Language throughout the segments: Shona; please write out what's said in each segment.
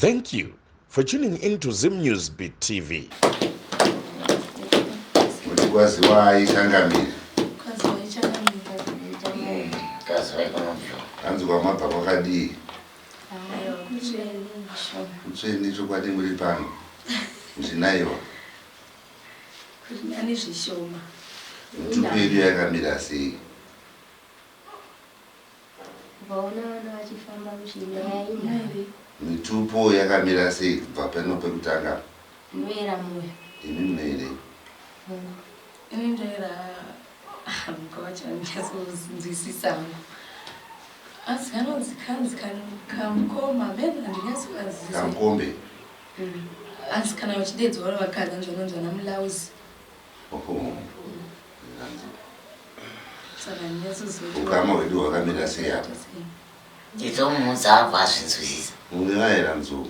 Thank you for tuning in to Zim News Beat TV. Kuti kwaziwai changamire. Kwaziwai changamire. Kwaziwai kunobviwa. Hanzi kwamabva kwakadii? Kutsvene chokwadi muri pano. Muchinaiwa. Kurinani zvishoma. Mitupo yedu yakamira sei? Ukaona vana vachifamba kuchinaya Mitupo yakamira sei kubva pano pekutanga? Inoera moyo. Imi munoerei? Ini ndoera muka wacho andinyatsonzwisisa hangu. Asi kanonzi kanzi kamukoma mene handinyatsokazwisisa. Kamukombe. Asi kana vachideedzwa vari vakadzi hanzi vanonzi vana mulauzi. Oho. Saka handinyatsozwa kuti Ukama hwedu hwakamira sei apa? Nditomuudza abva azvinzwisisa. Munoera nzou.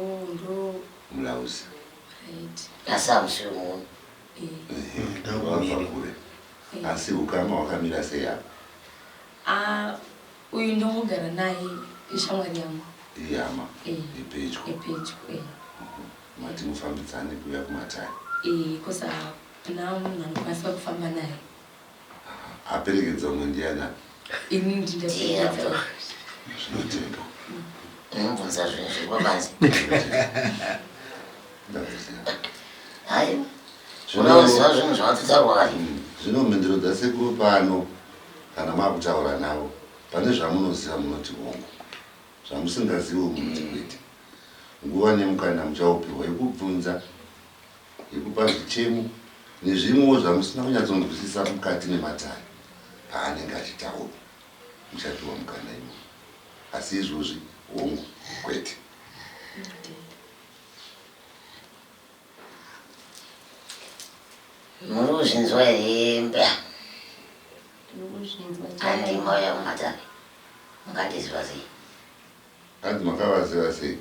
Oh, ndo Mulauzi. right. Asi hamusi wemunhu. Eh. Wabva kure. Asi ukama hwakamira sei apa? Ah, uyu ndongogara naye ishamwari yangu. Ihama. Eh. Ipedyo. Epedyo, eh. Mati mufambidzane kuuya kumatare. Eh, kosa hapana munhu anokwanisa kufamba naye. Aperekedza umwe ndiani apa? Ini ndindaperekedza. Zvinotendwa. Unobvunza zvinhu zviri pabanze. Ndakuziva. Hayi. Unoziva zvinhu zvawatotaurwa kare. Zvino mhinduro dzasekuru pano kana makutaura navo pane zvamunoziva munoti hongu zvamusingaziviwo munoti kwete. Nguva nemukana muchaupihwa yekubvunza, yekupa zvichemo nezvimwewo zvamusina kunyatsonzwisisa mukati mematare paanenge achitaura muchapiwa mukana iwoyo. Asi izvozvi hongu kwete. Muri kuzvinzwa here mbuya? Tiri kuzvinzwa Handi mauya kumatare. Mungandiziva sei? Hanzi makavaziva sei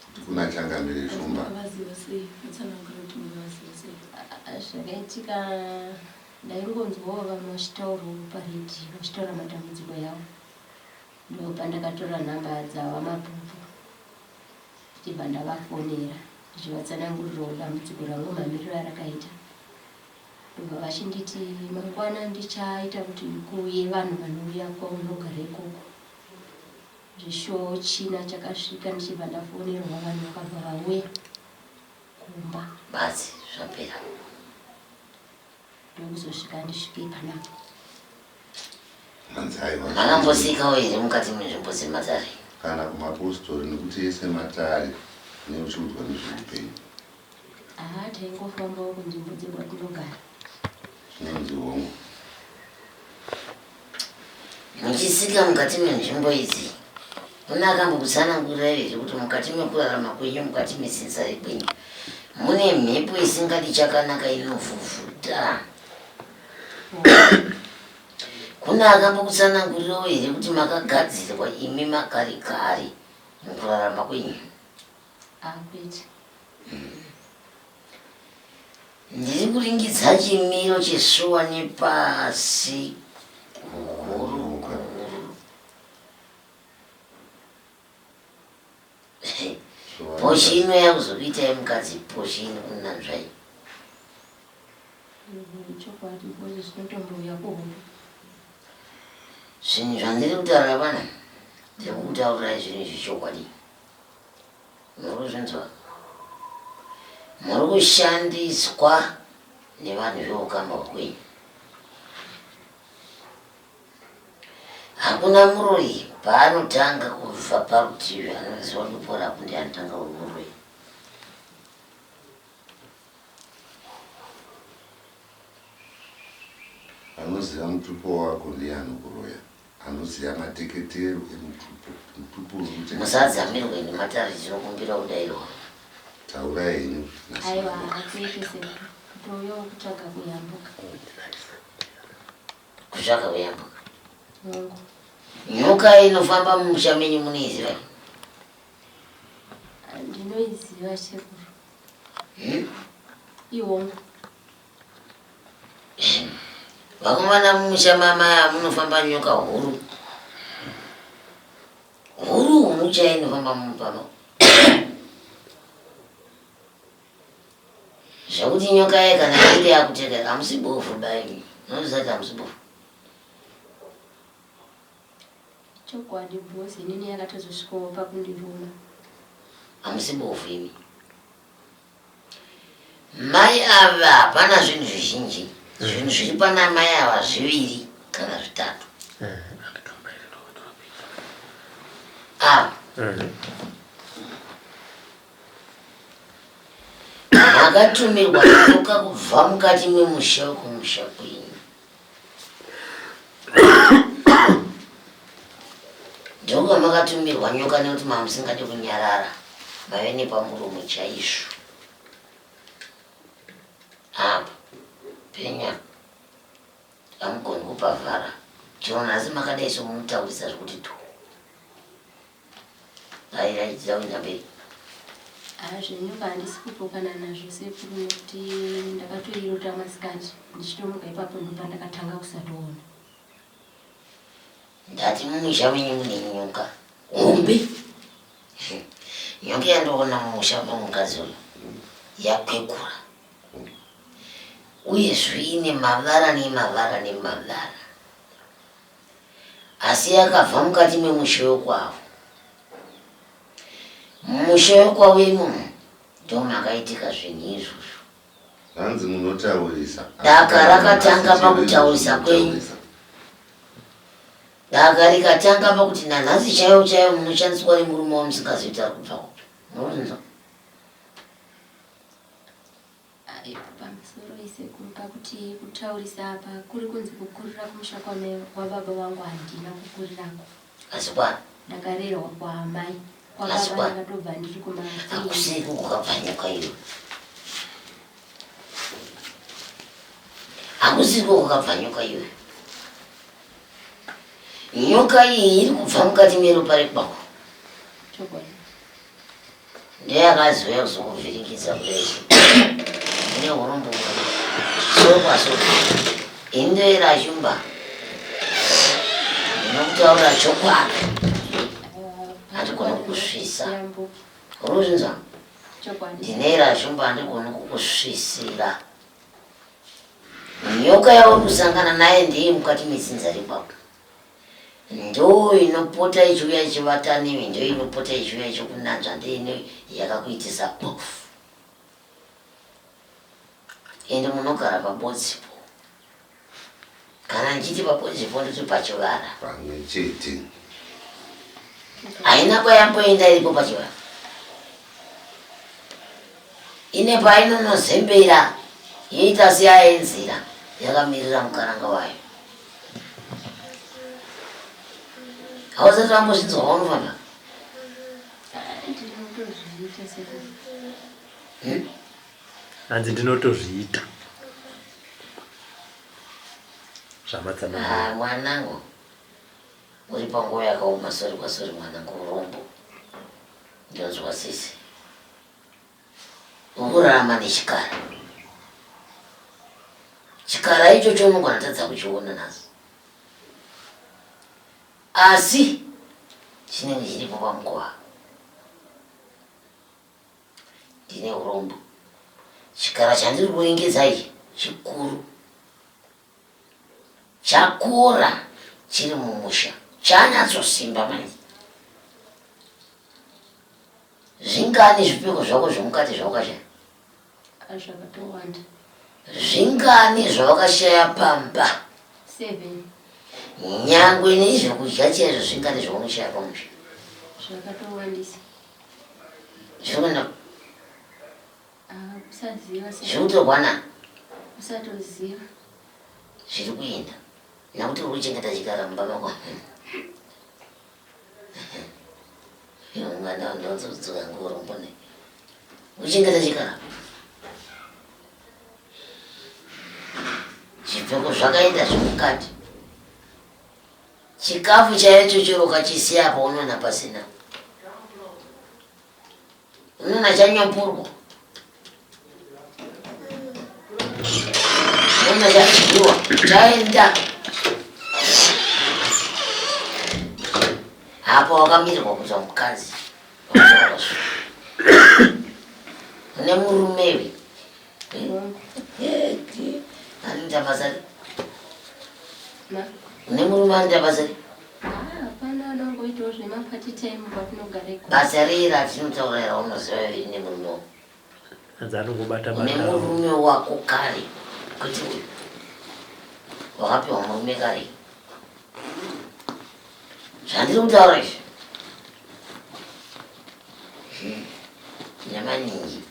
kuti kuna Changamire Shumba? Makavaziva sei? Mutsanangure kuti makavaziva sei. Zvakaitika ndaingonzwawo vamwe vachitaurawo paredhiyo vachitaura matambudziko yavo. Ndopandakatora nhamba dzavaMapupu ndichibva ndavafonera ndichivatsanangurirawo dambudziko rangu mamiriro arakaita. Ndobva vachinditi mangwana ndichaita kuti kuuye vanhu vanouya kwaunogara ikoko. Zvishowo china chakasvika ndichibva ndafonerwa vanhu vakabva vauya kumba. Badzi zvapera. Ndokuzosvika ndisvike panapa. Hanzi aiwa. Makambosikawo here mukati menzvimbo dzematare? Kana kumapostori nekuti ese matare neuchiudzwa nezveupenyu. Haa taingofambawo kunzvimbo dzekwatinogara. Zvinonzi hongu. Muchisika mukati menzvimbo idzi, mune akambokutsanangurirai here kuti mukati mekurarama kwenyu, mukati medzinza rekwenyu, mune mhepo isingadi chakanaka inovhuvhuta? Kune akambokutsanangurirawo here kuti makagadzirwa imi makare kare mukurarama kwenyu? Ah, kwete. Ndiri kuringidza chimiro chesuwa nepasi huru huru. Poshi ino yakuzokuitai mukadzi poshi ino kunanzvai. Chokwadi because zvinotombouya kuhope. Zvinhu zvandiri kutaura pana ndiri kukutaurirai zvinhu zvechokwadi. Muri kuzvinzwa? Muri kushandiswa nevanhu veukama hwekwenyu. Hakuna muroyi paanotanga kubva parutivi anoziva dupo rako ndiye anotanga kukuroyi. Anoziva mutupo wako ndiye anokuroya. Anoziva mateketero emutupo. Mutupo uri kuchengeta. Musadzamirwe nematare tinokumbira kudairwa. Taurai henyu. Aiwa hatiite sekuru. Kutouyawo kutsvaga kuyambuka. Kutsvaga kuyambuka. Hongu. Nyoka inofamba mumusha menyu munoiziva here? Ndinoiziva sekuru. Hmm? Ihongu. Vakomana mumusha mamaya munofamba nyoka huru. Huru. Huru chaiyo inofamba mumba mako. Zvekuti nyoka yaye kana inenge yakuteka hamusi bofu bai. Unoziva kuti hamusi bofu. Chokwadi boss inini yakatozosvikawo pakundiruma. Hamusi bofu imi. Mai ava hapana zvinhu zvizhinji. Zvinhu zviri pana mai ava zviviri kana zvitatu. Ava. Makatumirwa nyoka kubva mukati memusha wekumusha kwenyu. Ndokamakatumirwa nyoka nekuti mamusingade kunyarara maive nepamuromo chaizvo. Apa penya hamugoni kupavhara chero nhasi makadai somutaurisa zvekuti tu. Airaidzira kuenda mberi. Ah, zvenyoka handisi kupokana nazvo sekuru nekuti ndakatoirota masikati ndichitomuka ipapo ndopandakatanga kusatoona. Ndati mumusha menyu mune nyoka hombe. Nyoka yandoona mumusha memukadzi uyu yakwegura uyezve ine mavara nemavara nemavara. Asi yakabva mukati memusha wekwavo. Mumusha wekwavo imomo ndomakaitika zvinhu izvozvo. Hanzi munotaurisa. Daka rakatanga pakutaurisa kwenyu. Daka rikatanga pakuti nanhasi chaiwo chaiwo munoshandiswa nemurume wamusingazivi kuti ari kubva kupi. Munorinzwa? Pamusoro isekuru pakuti kutaurisa apa kuri kunzi kukurira kumusha kwababa vangu handina kukurirako. Asi kwa? Ndakarerwa kwaamai. Kwababa ndakatobva ndiri kuma. Hakusiko kukabva nyoka iyo. Hakusiko kukabva nyoka iyo. Nyoka iyi iri kubva mukati meropa rekwako. Chokwadi. Ndiye akazouya kuzokuvhiringidza kudai. Ndine urombo soro kwasoro. Ini ndoera shumba. Ndinokutaura chokwadi. Handigoni kukusvisa. Uri kuzvinzwa? Ndinoera shumba handigoni kukusvisira. Nyoka yauri kusangana naye ndeye mukati medzinza rekwako. Ndo inopota ichiuya ichivata newe, ndo inopota ichiuya ichikunanzva, ndo yakakuitisa bofu. Ende munogara pabodzipo. Kana ndichiti pabodzipo ndoti pachivara. Pamwe chete. Haina kwayamboenda iripo pachivara. Ine painonozembera yoita seyaenzira yakamirira mukaranga wayo. Hausati wambozvinzwa kwaunofamba? Hmm? Hanzi ndinotozviita. Zvamatsanangura. Ah, mwanangu. Uri panguva yakaoma sori kwasori mwanangu urombo. Ndonzwa sisi. Ukurarama nechikara. Chikara ichocho unogona tadza kuchiona nhasi. Asi chinenge chiripo pamukova. Ndine urombo. Chikara chandiri kuringidza ichi chikuru. Chakura chiri mumusha. Chanyatsosimba manje. Zvingani zvipfeko zvako zvemukati zvawakashaya? Zvakatowanda. Zvingani zvawakashaya pamba? Seven. Nyangwe nezvekudya chaizvo zvingani zvaunoshaya pamusha? Zvakatowandisa. Zviri Ah, kusaziva. Zviri kutorwa nani? Kusatoziva. Zviri kuenda. Nekuti uri kuchengeta chikara mumba mako. Mwana ndonzodzoka ngorombo ne. Uchengeta chikara. Zvipfeko zvakaenda zvemukati. Chikafu chaicho chero ukachisiya apa unoona pasina. Unoona chanyopurwa. Unoona chadyiwa chaenda. Apa wakamirirwa kuita mukadzi. Une murume we. Anoita basa. Une murume anoita basa. Hapana anongoitawo zvemapati time kwatinogara ikoko. Basa rei ratinotaura raunoziva rine murume wako? Hanzi anongobata bata. Une murume wako kare kwete uyu. Wakapiwa murume kare. Zvandiri kutaura izvi. Nemaningi.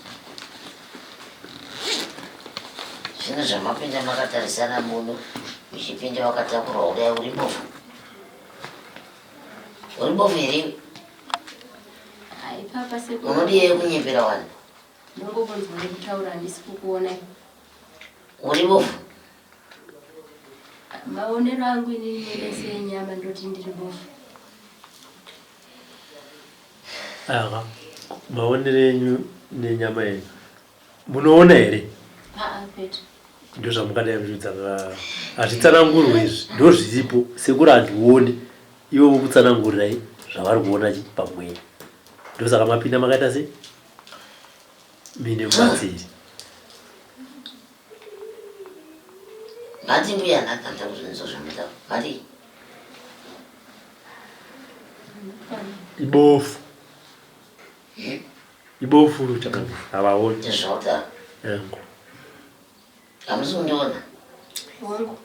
Zvinhu zvamapinda makatarisana muno uchipinda wakatakurwa kudai uri bofu. Uri bofu here iwe? Ipapa sekuru. Unodii kunyepera vanhu? Ndongokunzwa nekutaura handisi kukuonai. Uri bofu? Maonero angu inini nemeso enyama ndoti ndiri bofu. Aha, maonero enyu nenyama yenyu munoona here? Aa kwete. Ndozvamukadai muchiudza ka hazvitsanangurwe izvi ndozviripo sekuru handioni ivo vokutsanangurirai zvavari kuona chi pamweya ndosaka mapinda makaita sei mine mubatsiri. Mati mbuya ndakanda kuzvinzwa zvamutaura. Mati Ibofu. Ibofu ruchakanga havaoni. Ndizvota. Yangu. Hamusi kundiona? Wangu.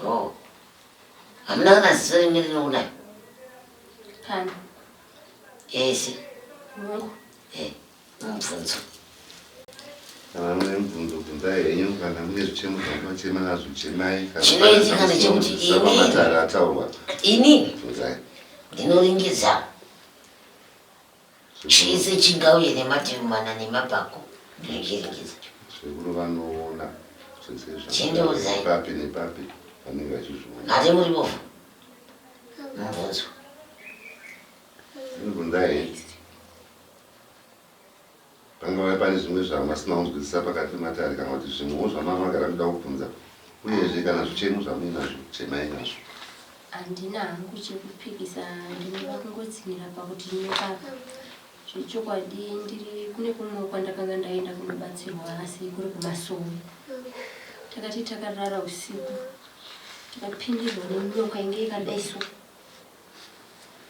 Oh. Hamuna kana ziso rimwe rinoonai? Kana. Ese. Wangu. Eh. Mubvunzo. Kana mune mubvunzo bvunzai henyu, kana mune zvichemo zvamunochema nazvo chemai. Kana Chinoitika ndechekuti ini pamatare ataurwa ini bvunzai. Ndinoringidza chese chingauye nemativi mana nemapako ndinochiringidza. Sekuru vanoona zvese Chindiudzai. zvapapi nepapi vanenge vachizviona. Mati muri bofu? Mubvunzo. Bvunzai henyu. Pangave pane zvimwe zvamasina kunzwisisa pakati pematare kana kuti zvimwewo zvamanga magara muchida kubvunza uyezve kana zvichemo zvamuinazvo chemai nazvo. Handina hangu chekupikisa ndinoda kungotsinhira pakuti nyoka apa. Zvechokwadi ndiri kune kumwe kwandakanga ndaenda kunobatsirwa asi kuri kumasowe. Takati takarara usiku tikapindirwa nenyoka inge yakadai so.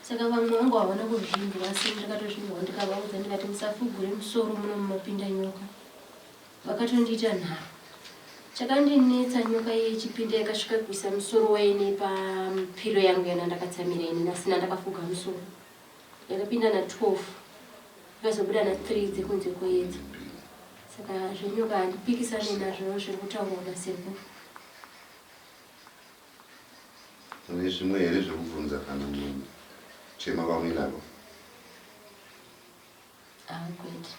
Saka vamwe vangu havana kuzvinzwa asi ndakatozvinzwa ndikavaudza ndikati musafugure musoro muno munopinda nyoka. Vakatondiita nharo. Chakandinetsa nyoka iye ichipinda yakasvika kuisa musoro wayo nepapilo yangu yana ndakatsamira ini asina ndakafuga musoro. Yakapinda na 12 ikazobuda na 3 dzekunze kwoedza. Saka zvenyoka handipikisane nazvo zviri kutaurwa nasekuru. Mune zvimwe here zvekubvunza kana kuchema kwamuinako? Ah, kwete.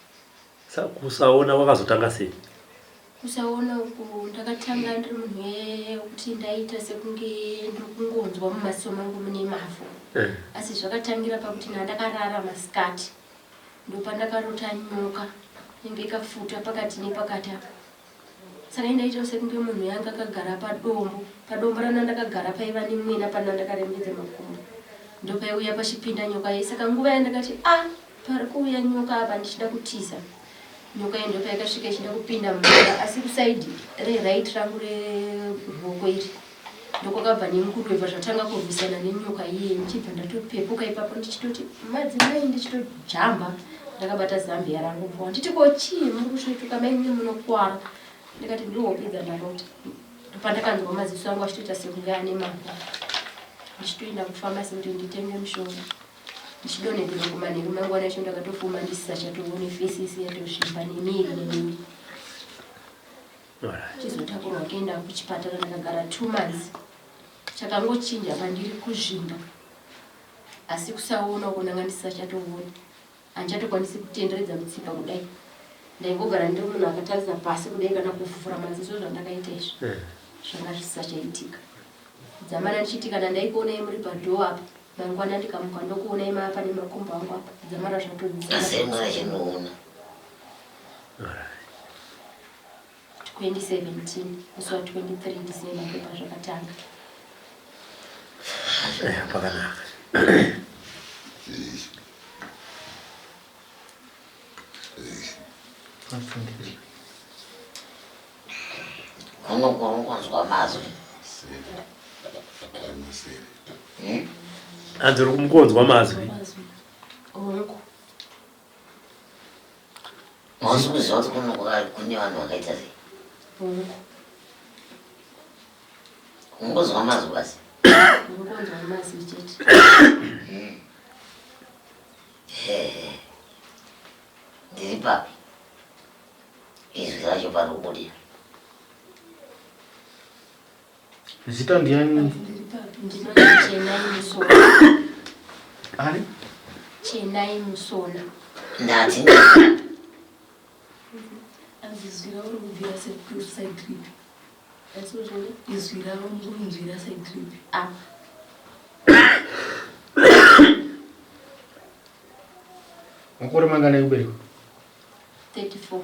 Sa kusaona wakazotanga sei? Kusaona uku ndakatanga ndiri munhu wekuti ndaita sekunge ndiri kungonzwa mumaziso mangu mune mavhu. Eh. Asi zvakatangira pakuti ndandakarara masikati ndopandakarota nyoka inge ikafuta pakati nepakati apa. Saka ini ndaitawo sekunge munhu yanga akagara padombo. Padombo rana ndakagara paiva nemwena pana ndakarembedza makumbo. Ndopaiuya pachipinda nyoka iyi. Saka nguva yandakati a ah, pari kuuya nyoka apa ndichida kutiza. Nyoka iyi ndopaikasvika ichida kupinda mumba asi kusaidi reright rangu reruoko iri ndokwakabva nengudo ibva zvatanga kurwisana nenyoka iye ndichibva ndatopepuka ipapo ndichitoti madzimai ndichitojamba ndakabata zambia rangu bva nditi ko chii muri kusvetuka maimwe munokwara ndikati ndihope dzandarota ndopandakanzwa maziso angu achitoita sekunge ane mavhu ndichitoenda kufamasi kuti nditenge mushonga ndichidonhedzerwa kumanheru mangwana acho ndakatofuma ndisisachatoone fesisi yatosvimba nemiri nemiri Chizotakurwa kuenda kuchipatara ndakagara 2 months. Chakangochinja pandiri kuzvimba. Asi kusaona uko ndanga ndisisachatooni. Handichatokwanisi kutenderedza mutsipa kudai. Ndaingogara ndiri munhu akatarisa pasi kudai kana kuvhura maziso zvandakaita izvi. Eh. Zvanga zvisisachaitika. Dzamara ndichiti kana ndaikuonai muri padhoo apa mangwana ndikamuka ndokuonai maapa nemakumbo angu apa dzamara zvatodzika. Asi mwana chinoona. 2017 musi wa 23 December ndopa zvakatanga. Pakanaka. Kuno kurungonzwa mazwi. Hanzi uri kumukonzwa mazwi. Hongu. Hausi kuziva kuti kuno kune vanhu vakaita sei? Hongu. Kungonzwa mazwi basi. Kungonzwa mazwi chete. Ndiri papi? Izwi racho pari kubudira. Zita ndiani? Ndinonzi Chenai Musona. Ani? Chenai Musona. Ndati Izwi ravo rikubvira side ripi? Asi uzvone? Izwi ravo mukunzwira side ripi? Apa. Makore mangani ekuberekwa? 34.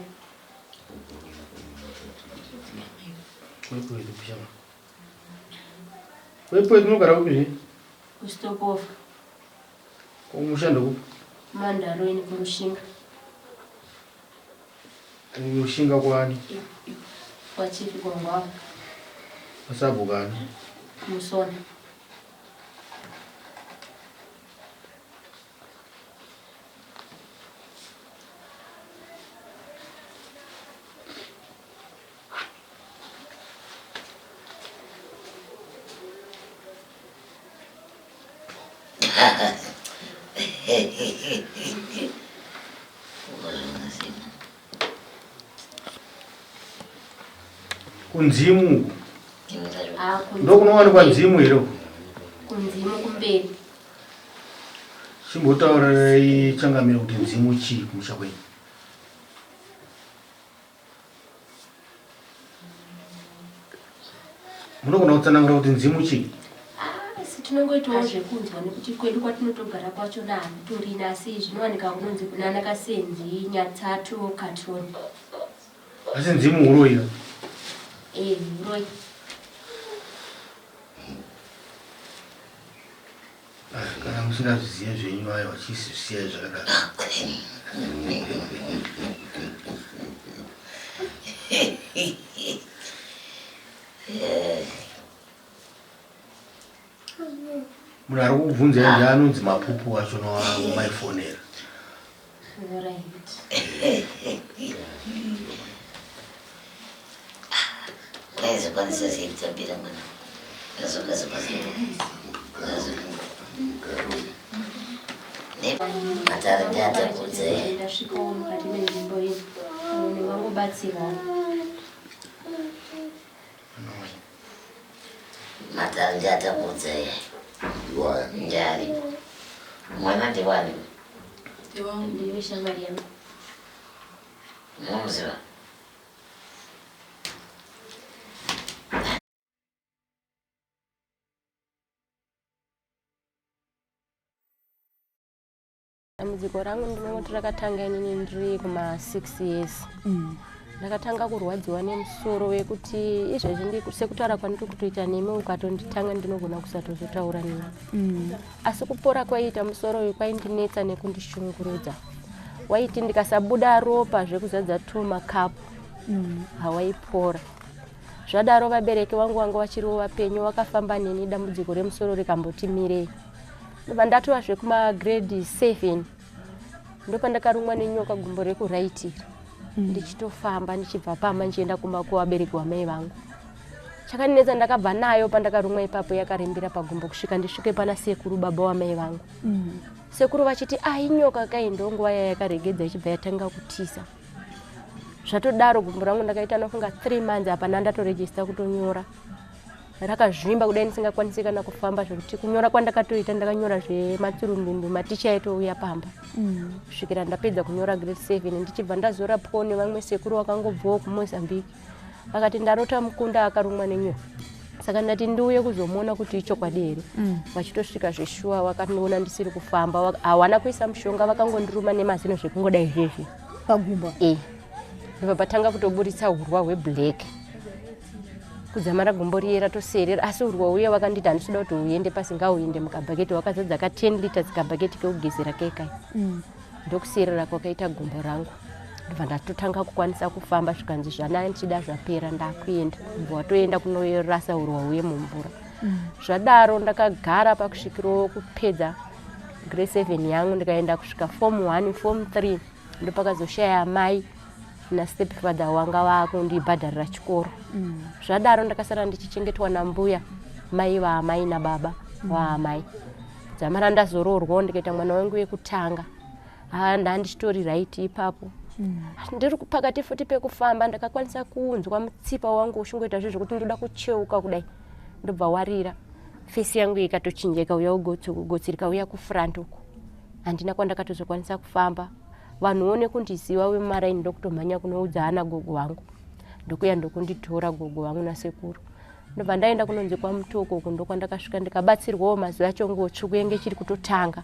Wepoeti kushama. Wepoeti unogara kupi zve? Kustopofa. Kumusha ndokupi? Mandaroini kuRushinga. Rushinga kwani? Kwachief Gwangwava. Pasabhukani? Musona. Kunzimu uku. Ah, kunzimu. Ndokunowanikwa nzimu here uku? Kunzimu kumberi. Chimbotaurirai changamire kuti nzimu chii kumusha kwenyu. Munogona kutsanangura kuti nzimu chii? Asi tinongoitawo zvekunzwa nekuti kwedu kwatinotogara kwacho hakutorina, asi zvinowanika kunonzi kunana Kasenzi, Nyatsatu, Katoni. Asi nzimu huroyi? Eh, huroyi. Kana musingazvizive zvenyu aiwa chisiyai zvakadaro. Munhu ari kukubvunzai ndiye anonzi Mapupu wacho wamaifonera. Right. Waizokwanisa sei kutambira mwana? Matare ndiatakudze. Ndasvikawo mukati menzvimbo ino. Munhu wangobatsirwa. Matare ndiatakudze. Ndiwaya. Ndiari. Mwana ndiwani? Ndewangu. Ndiwe shamwari yangu. Munomuziva? Dambudziko rangu ndinongoti rakatanga inini ndiri kuma 6 years. Ndakatanga kurwadziwa nemusoro wekuti izvezvi sekutaura kwandiri kutoita nemi ukatonditanga ndinogona kusatozotaura nemi. Asi kupora kwaiita musoro uyu kwaindinetsa nekundishungurudza. Waiti ndikasabuda ropa zvekuzadza 2 makapu hawaipora. Zvadaro vabereki vangu vanga vachiriwo vapenyu vakafamba neni dambudziko remusoro rikamboti mirei. Ndobva ndatova zvekuma grade 7 ndopandakarumwa nenyoka gumbo rekuraitira. Ndichitofamba ndichibva pamba ndichienda kumba kuvabereki vamai vangu. Chakandinetsa ndakabva nayo pandakarumwa ipapo yakarembera pagumbo kusvika ndisvike pana sekuru baba wamai vangu. Sekuru vachiti inyoka kai, ndonguva yaya yakaregedza ichibva yatanga kutisa. Zvatodaro gumbo rangu ndakaita nofunga 3 months apa ndatoregista kutonyora. Rakazvimba kudai ndisingakwanisi kana kufamba zvekuti kunyora kwandakatoita ndakanyora zvematsurundundu maticha aitouya pamba. Kusvikira ndapedza kunyora grade 7 ndichibva ndazorapwawo nevamwe sekuru vakangobvawo kuMozambique. Vakati ndarota mukunda akarumwa nenyoka. Saka ndati ndiuye kuzomuona kuti ichokwadi here. Vachitosvika zveshuwa vakandiona ndisiri kufamba. Hawana kuisa mushonga vakangondiruma nemazino zvekungodai zvezvi. Pagumbo? Eh. Ndobva patanga kutoburitsa hurwa hweblack. Kudzamara gombo riye ratoserera, asi urwa uya wakanditi handisida kuti uende pasi, ngauende mukabhaketi, wakazadza ka 10 liters kabhaketi kekugezera kekai. Ndokuserera kwakaita gombo rangu, ndobva ndatotanga kukwanisa kufamba. Zvikanzi zvana ndichida zvapera, ndakuenda. Ndobva watoenda kunorasa urwa uye mumvura. Zvadaro ndakagara pakusvikirawo kupedza grade 7 yangu, ndikaenda kusvika form 1, form 3. Ndopakazoshaya amai nastepfather wanga vakundibhadharira chikoro. Zvadaro ndakasara ndichichengetwa nambuya, mai vaamai nababa vaamai. Dzamara ndazoroorwawo, ndikaita mwana wangu wekutanga. Ha, ndandichitori right ipapo. Ndiri pakati futi pekufamba, ndakakwanisa kunzwa mutsipa wangu uchingoita zvezvo kuti ndoda kucheuka kudai, ndobva warira, face yangu ikatochinja, ikauya kugotsi, kugotsi rikauya kufront uku. Handina kwandakatozokwanisa kufamba. Vanhuwo nekundiziva vemumaraini, ndokutomhanya kunoudza ana gogo vangu, ndokuya ndokunditora gogo vangu nasekuru. Ndobva ndaenda kunonzi kwaMutoko uku, ndokwandakasvika ndikabatsirwawo. Mazuva acho nguo tsvuku yenge ichiri kutotanga.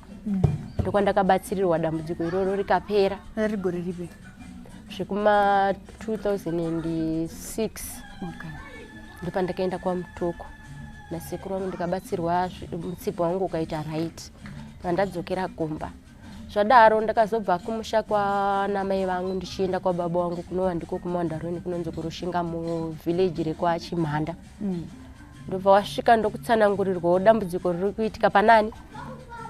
Ndokwandakabatsirirwa, dambudziko iroro rikapera. Rari gore ripi? Zvekuma 2006. Ndopandakaenda kwaMutoko nasekuru vangu, ndikabatsirwa, mutsipa wangu ukaita right. Pandadzokera kumba, zvadaro ndakazobva kumusha kwanamai vangu ndichienda kwababa vangu, kunova ndiko kuMandarweni, kunonzi kuRushinga, muvhileji rekwaChimhanda. Ndobva wasvika ndokutsanangurirwawo dambudziko riri kuitika panani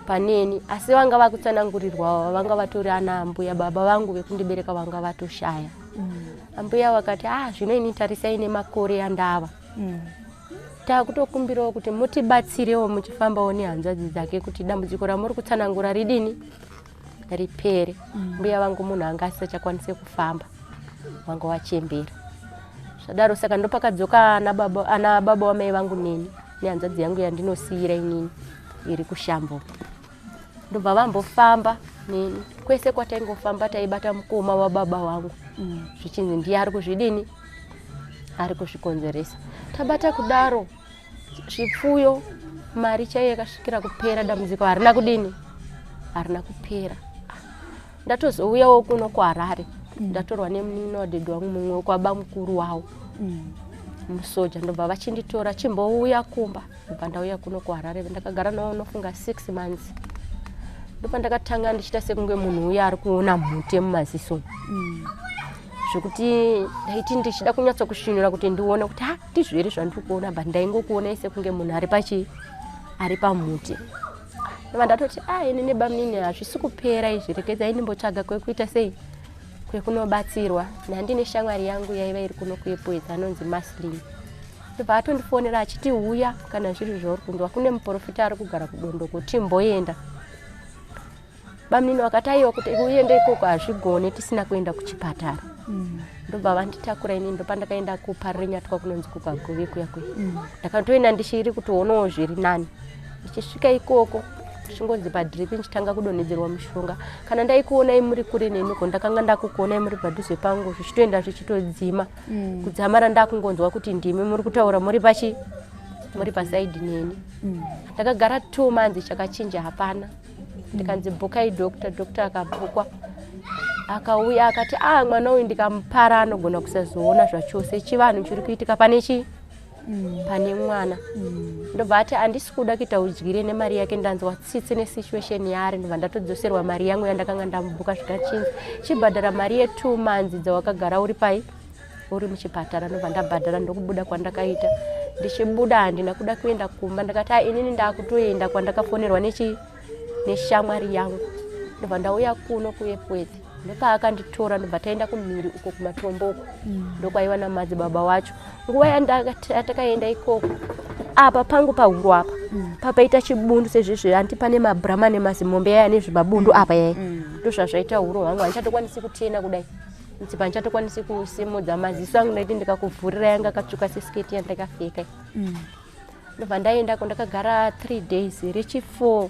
paneni. Asi vanga vakutsanangurirwa vanga vatori ana ambuya, baba vangu vekundibereka vanga vatoshaya. Ambuya vakati, "Ah, zvino ini tarisai nemakore andava, takutokumbirawo kuti mutibatsirewo muchifambawo nehanzvadzi dzake kuti dambudziko ramuri kutsanangura ridini ripere." Mbuya vangu munhu anga asisachakwanise kufamba, vanga wachembera. Zvadaro saka ndopakadzoka ana baba wamai vangu neni nehanzvadzi yangu yandinosiyira inini iri kushambo. Ndobva vambofamba neni kwese kwataingofamba, taibata mukoma wababa vangu, zvichinzi ndiye ari kuzvidini, ari kuzvikonzeresa. Tabata kudaro zvipfuyo, mari chaiyo yakasvikira kupera, dambudziko harina kudini, harina kupera. Ndatozouyawo kuno kuHarare, ndatorwa nemunin'ina wadhedhi wangu mumwe kwabamukuru wavo, musoja. Ndobva vachinditora, "Chimbouya kumba." Ndobva ndauya kuno kuHarare, ndakagara navo nofunga 6 months. Ndopa ndakatanga ndichiita sekunge munhu uya ari kuona mhute mumaziso, zvekuti ndaiti ndichida kunyatsokusvinura kuti ndione kuti ha, ndizvo here zvandiri kuona, but ndaingokuonai sekunge munhu ari pachi ari pamuti. Ndobva ndatoti, "A, ini nebamunini hazvisi kupera izvi, regedzai ndimbotsvaga kwekuita sei, kwekunobatsirwa." Nhandine shamwari yangu yaiva iri kuno kuEpworth, anonzi Maslin. Ndobva atondifonera achiti, "Uya, kana zviri zvauri kunzwa, kune muprofita ari kugara kuDondoko, timboenda." Bamunini vakati, "Aiwa, kuti uende ikoko hazvigone tisina kuenda kuchipatara." Ndobva vanditakura inini, ndopandakaenda kuParirenyatwa, kunonzi kuKaguvi kuya kuya. Ndakatoenda ndichiri kutoonawo zviri nani. Ndichisvika ikoko, ndichingonzi padrip, ndichitanga kudonhedzerwa mushonga. Kana ndaikuonai muri kure neniko, ndakanga ndakukuonai muri padhuze pangu, zvichitoenda zvichitodzima, kudzamara ndakungonzwa kuti ndimi muri kutaura muri pachi muri pasaidi neni. Ndakagara 2 months, chakachinja hapana. Ndikanzi, "Bhukai doctor." Doctor akabhukwa, akauya akati, "A, mwana uyu ndikamupara anogona kusazoona zvachose. Chivanhu chiri kuitika pane chii, pane mwana." Ndobva ati, "Handisi kuda kuita udyire nemari yake, ndanzwa tsitsi nesituation yaari." Ndobva ndatodzoserwa mari yangu yandakanga ndamubhuka, zvikachinzi, "Chibhadhara mari ye2 months dzawakagara uri pai, uri muchipatara." Ndobva ndabhadhara, ndokubuda kwandakaita. Ndichibuda handina kuda kuenda kumba, ndakati, "A, inini ndakutoenda kwandakafonerwa nechi neshamwari yangu." Ndobva ndauya kuno kuEpworth, ndopaakanditora, ndobva taenda kumhiri uko kumatombo uko, ndokwaiva namadzibaba wacho. Nguva yatakaenda ikoko, apa pangu pahuro apa papaita chibundu sezvezvi, hanti pane mabrama nemazimombe aya nezvimabundu apa yai, ndozvazvaita huro hwangu. Handichatokwanisi kutena kudai mutsipa, handichatokwanisi kusimudza maziso angu, ndaiti ndikakuvhurira yanga akatsvuka sesiketi yandakapfeka. Ndobva ndaendako, ndakagara 3 days. Rechi4,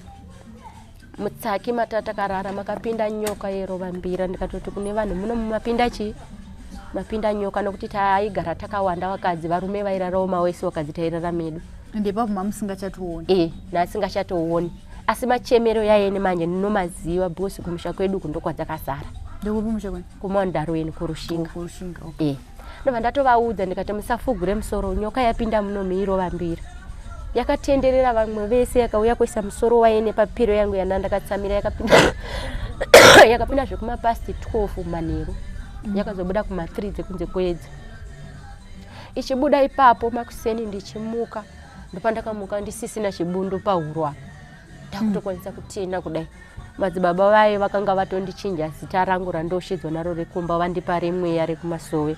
mutsaki matatakarara makapinda nyoka yerova mbira. Ndikatoti kune vanhu, "Muno mumapinda chii? Mapinda nyoka." Nokuti taigara takawanda vakadzi, varume vairarawo mawesi, vakadzi tairara medu. Ndepapo mamusingachatooni? E, naasingachatooni, asi machemero yaene manje ndinomaziva, because kumusha kwedu uku ndokwadzakazara. Ndekupi musha kwenyu? KuMandarweni, kuRushinga. Kurushinga, okay. E. Ndobva ndatovaudza ndikati musafugure musoro, nyoka yapinda muno muirova mbira. Yakatenderera vamwe vese yakauya kuisa musoro waye nepapiro yangu yanda ndakatsamira yakapinda yakapinda zvekumapast 12 manheru. Yakazobuda kuma 3 dzekunze kwedza. Ichibuda ipapo makuseni ndichimuka ndopandakamuka ndisisina chibundu pahuro apa. Ndakutokwanisa kutena kudai. Madzibaba vaye vakanga vatondichinja zita rangu randoshedzwa naro rekumba vandipa remweya rekumasowe.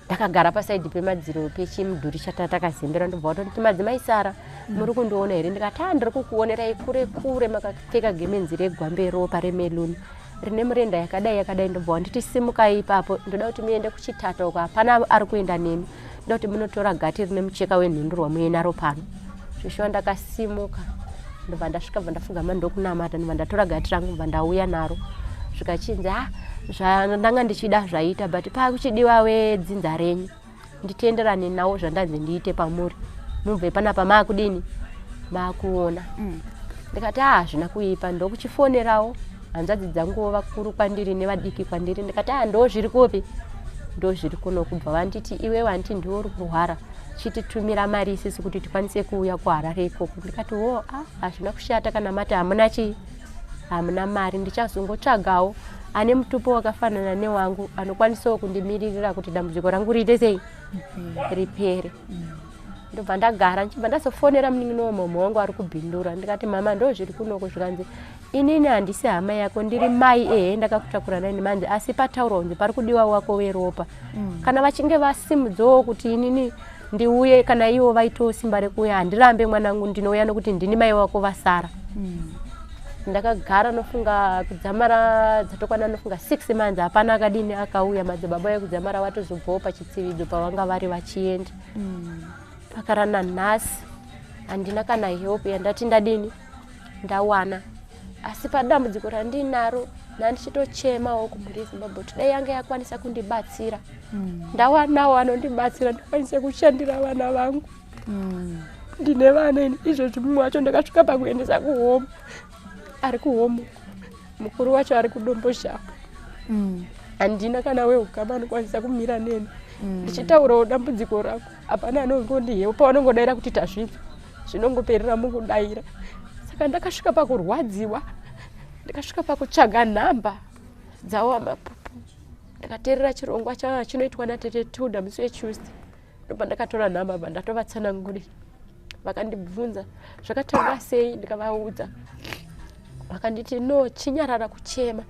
Ndakagara pasaidhi pemadziro pechimudhuri chatatakazembera ndobva vatonditi madzimai Sara muri kundiona here? Ndikati haa ndiri kukuonerai kure kure makapfeka gemenzi regwambe ropa remeluni rine murenda yakadai yakadai. Ndobva wanditi simukai ipapo ndoda kuti muende kuchitata uko hapana ari kuenda nemi ndoda kuti munotora gati rine mucheka wenhundurwa muye naro pano. Zveshuwa ndakasimuka ndobva ndasvika bva ndafugama ndokunamata ndobva ndatora gati rangu bva ndauya naro zvikachinzi ha zvandanga ndichida zvaita but pakuchidiwa wedzinza renyu nditenderane nawo zvandanzi ndiite pamuri mubve panapa maakudini maakuona. Ndikati haa hazvina kuipa ndokuchifonerawo hanzvadzi dzanguwo vakuru kwandiri nevadiki kwandiri ndikati haa ndo zviri kupi ndo zviri kuno kubva vanditi iwe wanditi ndiwe uri kurwara chititumira mari isisi kuti tikwanise kuuya kuHarare ikoko. Ndikati wo ah hazvina kushata kana mati hamuna chii hamuna mari ndichazongotsvagawo ane mutupo wakafanana newangu anokwanisawo kundimiririra kuti dambudziko rangu riite sei ripere. Ndobva ndagara ndichibva ndazofonera munin'ina wamama wangu ari kubhindura ndikati mama ndo zviri kunoko zvikanzi inini handisi hama yako ndiri mai ehe ndakakutakura naini manzi asi pataurwa kunzi pari kudiwa wako weropa. Kana vachinge vasimudzawo kuti inini ndiuye kana ivo vaitawo simba rekuuya handirambe mwanangu ndinouya nokuti ndini mai wako vasara. Ndakagara nofunga kudzamara dzatokwana nofunga 6 months hapana akadini akauya madzibaba ekudzamara vatozobvawo pachitsividzo pavanga vari vachienda. Pakara nanhasi handina kana help yandati ndadini ndawana asi padambudziko randinaro ndandichitochemawo kumhuri yeZimbabwe kuti dai yanga yakwanisa kundibatsira. Ndawanawo anondibatsira ndikwanise kushandira vana vangu. Ndine vana ini izvozvi mumwe wacho ndakasvika pakuendesa kuhome ari kuhome mukuru wacho ari kuDomboshawa. Handina kana weukama anokwanisa kumira neni. Ndichitaurawo dambudziko rako hapana anongondihepa vanongodaira kuti tazvinzwa zvinongoperera mukudaira. Saka ndakasvika pakurwadziwa ndikasvika pakutsvaga nhamba dzawo amapupu ndakateerera chirongwa chinoitwa natete Tilda musi weTuesday ndobva ndakatora nhamba bva ndatovatsanangurira vakandibvunza zvakatanga sei ndikavaudza vakanditi no chinyarara kuchema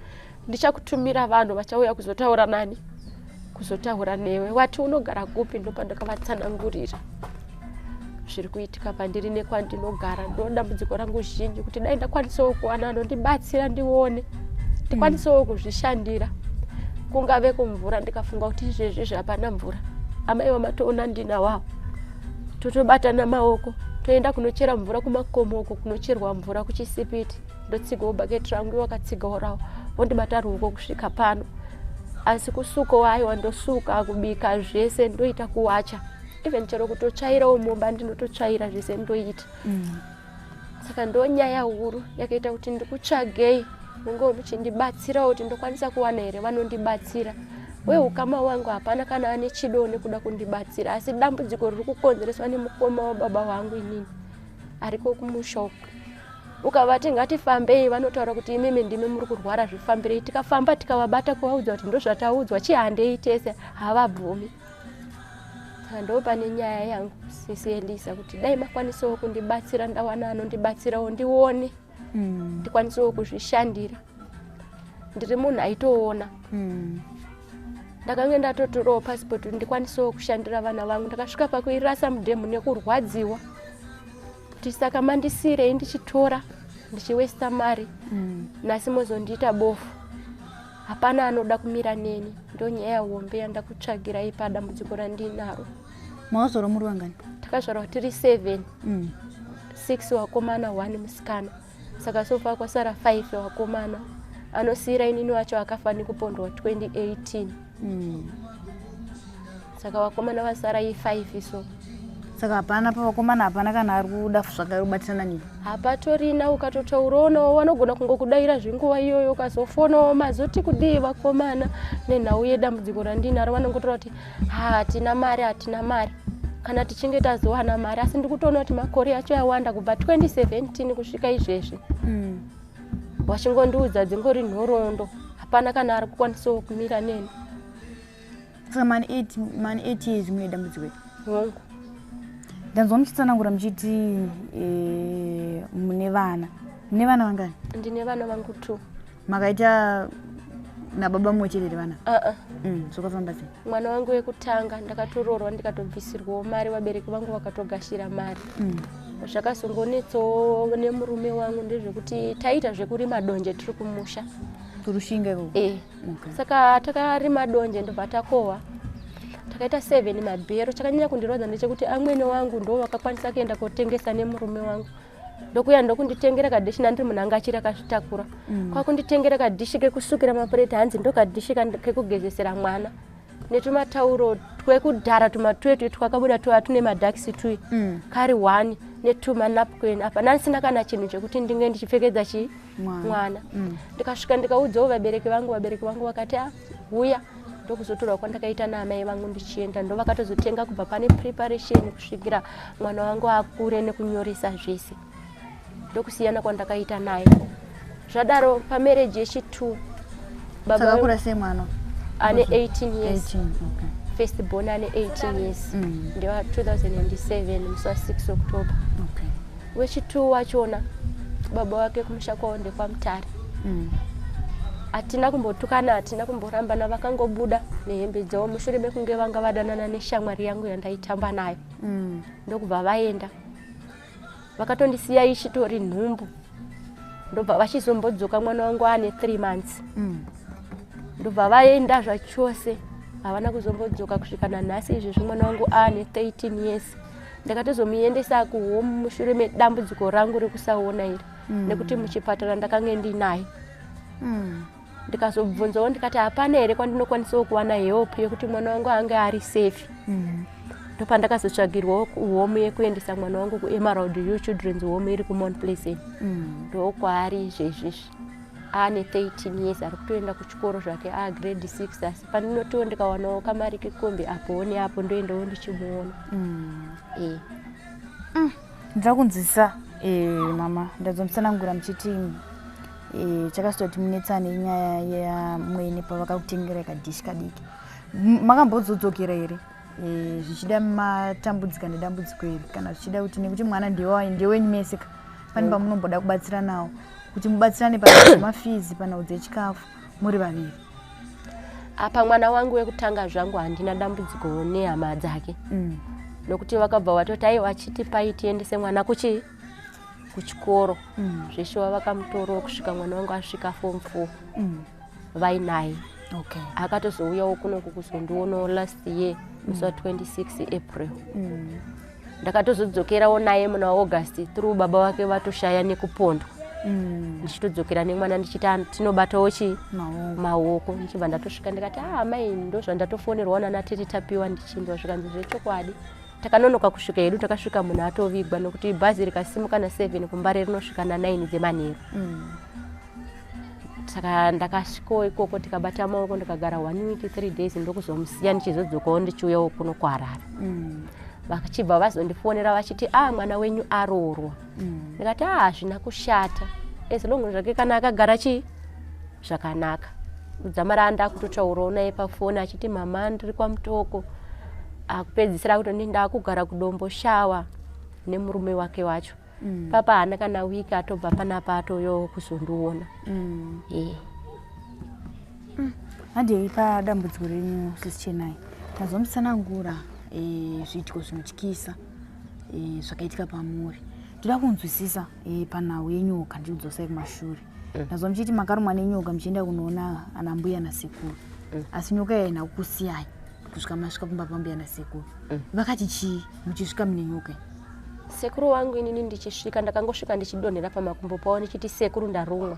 ndichakutumira vanhu vachauya kuzotaura nani kuzotaura newe wati unogara kupi ndopa ndakavatsanangurira zviri kuitika pandiri nekwandinogara ndo dambudziko rangu zhinji kuti dai ndakwanisawo kuwana anondibatsira ndione ndikwanisewo kuzvishandira kungave kumvura ndikafunga kuti izvezvi hapana mvura amai vamatoona ndina wavo totobatana maoko toenda kunochera mvura kumakomo uko kunocherwa mvura kuchisipiti ndotsigawo bhaketi rangu wakatsigawo rawo vondibata ruoko kusvika pano asi kusuko aiwa ndosuka kubika zvese ndoita kuwacha even chero kutotsvairawo mumba ndinototsvaira zvese ndoita. Saka ndo nyaya huru yakaita kuti ndikutsvagei munge muchindibatsirawo kuti ndokwanisa kuwana here vanondibatsira. Weukama wangu hapana kana ane chido nekuda kundibatsira asi dambudziko riri kukonzereswa nemukoma wababa wangu inini ariko kumusha uko. Ukavati ngatifambei vanotaura kuti imimi ndimi muri kurwara zvifambirei tikafamba tikavabata kuvaudza kuti ndozvataudzwa chihandei tese havabvumi. Saka ndo pane nyaya yangu sisi Elisa kuti dai makwanisawo kundibatsira ndawana anondibatsirawo ndione ndikwanisewo kuzvishandira. Ndiri munhu aitoona. Ndakange ndatotorawo passport ndikwanisewo kushandira vana vangu ndakasvika pakuirasa mudhemu nekurwadziwa kuti saka mandisirei ndichitora ndichiwesta mari nhasi mozondiita bofu hapana anoda kumira neni ndo nyaya hombe yandakutsvagirai padambudziko randinaro. Makazvarwa muri vangani? Takazvarwa tiri 7. 6 wakomana 1 musikana. Saka sofa kwasara 5 wakomana anosiyira inini wacho akafa nekupondwa 2018. Saka wakomana vasara i5 so. Saka hapana pavakomana, hapana kana ari kuda zvakare kubatirana nemi? Hapatorina. Ukatotaurawo navo vanogona kungokudaira zvenguva iyoyo. Ukazofonawo mazoti kudii vakomana nenhau yedambudziko randinaro, vanongotaura kuti hatina mari, hatina mari, kana tichinge tazowana mari. Asi ndikutoona kuti makore acho awanda, kubva 2017 kusvika izvezvi vachingondiudza dzingori nhoroondo, hapana kana ari kukwanisawo kumira neni. Saka mani 8 years mune dambudziko iri? Hongu. Ndanzwa muchitsanangura muchiti mune vana. Mune vana vangani? Ndine vana vangu two. Makaita nababa mumwe chete here vana? Aa. Zvakafamba sei? Mwana wangu wekutanga ndakatoroorwa, ndikatobvisirwawo mari, vabereki vangu vakatogashira mari. Zvakazongonetsawo nemurume wangu ndezvekuti taiita zvekurima donje tiri kumusha. Kurushinga ikoko? E. Saka takarima donje, ndobva takohwa, takaita 7 mabhero. Chakanyanya kundirwadza ndechekuti amwene wangu ndo vakakwanisa kuenda kotengesa nemurume wangu, ndokuya ndokunditengera kadhishi. Nandiri munhu anga achiri akazvitakura, kwakunditengera kadhishi kekusukira mapureti, hanzi ndo kadhishi kekugezesera mwana, netumatauro twekudhara tumatwetwe twakabuda tuva tune madhakisi tui kari one netumanapkin. Apa ndandisina kana chinhu chekuti ndinge ndichipfekedza chii mwana. Ndikasvika ndikaudzawo vabereki vangu, vabereki vangu vakati, "A, huya." Ndokuzotorwa kwandakaita naamai vangu ndichienda, ndo vakatozotenga kubva pane preparation kusvikira mwana wangu akure nekunyoresa zvese. Ndokusiyana kwandakaita naye. Zvadaro, pamarriage yechi2, baba Saka akura sei mwana? Ane 18 years. 18, okay. First born ane 18 years, ndewa 2007 musi wa6 October. Wechi2 wachona, baba wake kumusha kwavo ndekwaMutare. Hatina kumbotukana, hatina kumborambana, vakangobuda nehembe dzavo mushure mekunge vanga vadanana neshamwari yangu yandaitamba nayo, ndokubva vaenda, vakatondisiya ichitori nhumbu. Ndobva vachizombodzoka mwana wangu ane 3 months, ndobva vaenda zvachose, havana kuzombodzoka kusvika nanhasi. Izvezvi mwana wangu aane 13 years. Ndakatozomuendesa kuhome mushure medambudziko rangu rekusaona iri, nekuti muchipatara ndakange ndinaye. Ndikazobvunzawo ndikati hapana here kwandinokwanisawo kuwana help yekuti mwana wangu ange ari safe? Ndopandakazotsvagirwawo home yekuendesa mwana wangu, kuEmerald Hill Children's Home iri kuMount Pleasant. Ndokwaari izvezvizvi, aane 13 years, ari kutoenda kuchikoro zvake, agrade 6. Asi pandinotiwo ndikawanawo kamari kekombi apowo neapo, ndoendawo ndichimuona. E. Ndinoda kunzwisisa, mama. Ndazomutsanangura muchiti chakasitoti munetsane inyaya yamwene pavakakutengerai kadhishi kadiki. Makambodzodzokera here, zvichida matambudzika nedambudziko iri, kana zvichida kuti nekuti mwana ndewenyu mese ka, pane pamunomboda kubatsiranawo kuti mubatsirane pamafees, panhau dzechikafu muri vaviri? Apa mwana wangu wekutanga zvangu handina dambudziko nehama dzake, nokuti vakabva vatoti aiwa, chitipai tiendese mwana kuchi kuchikoro. Zveshuwa vakamutorawo kusvika mwana wangu asvika form 4, vainaye. Akatozouyawo kunoku kuzondionawo last year musi wa26 April. Ndakatozodzokerawo naye muna August through baba vake vatoshaya nekupondwa, ndichitodzokera nemwana ndichiti, "Ah, tinobatawo chii?" Maoko. Maoko. Ndichibva ndatosvika ndikati, "Ah, mai, ndo zvandatofonerwa nana tete Tapiwa." Ndichinzwa zvikanzi zvechokwadi. Takanonoka kusvika hedu, takasvika munhu atovigwa, nokuti bhazi rikasimuka na7 kuMbare rinosvika na9 dzemanheru. Saka ndakasvikawo ikoko, tikabata maoko, ndikagara one week 3 days, ndokuzomusiya ndichizodzokawo ndichiuyawo kuno kuHarare. Vachibva vazondifonera vachiti, "A, mwana wenyu aroorwa." Ndikati, "A, hazvina kushata, as long zvake kana akagara chii zvakanaka." Kudzamara andakutotaurawo naye pafoni achiti, "Mama, ndiri kwaMutoko." Akupedzisira kutoni ndakugara kuDomboshawa nemurume wake wacho. Papa haana kana wiki atobva panapa atoyo kuzondiona. E. Handei padambudziko renyu, sisi Chenai. Tazomutsanangura zviitiko zvinotyisa zvakaitika pamuri. Toda kunzwisisa panhau yenyoka. Ndikudzosai kumashure. Ndazwa muchiti makarumwa nenyoka muchienda kunoona ana mbuya nasekuru, asi nyoka iyi haina kukusiyai kusvika masvika kumba pambuya nasekuru. Vakati chii muchisvika mune nyoka iyi? Sekuru wangu, inini ndichisvika ndakangosvika ndichidonhera pamakumbo pavo ndichiti, "Sekuru, ndarumwa."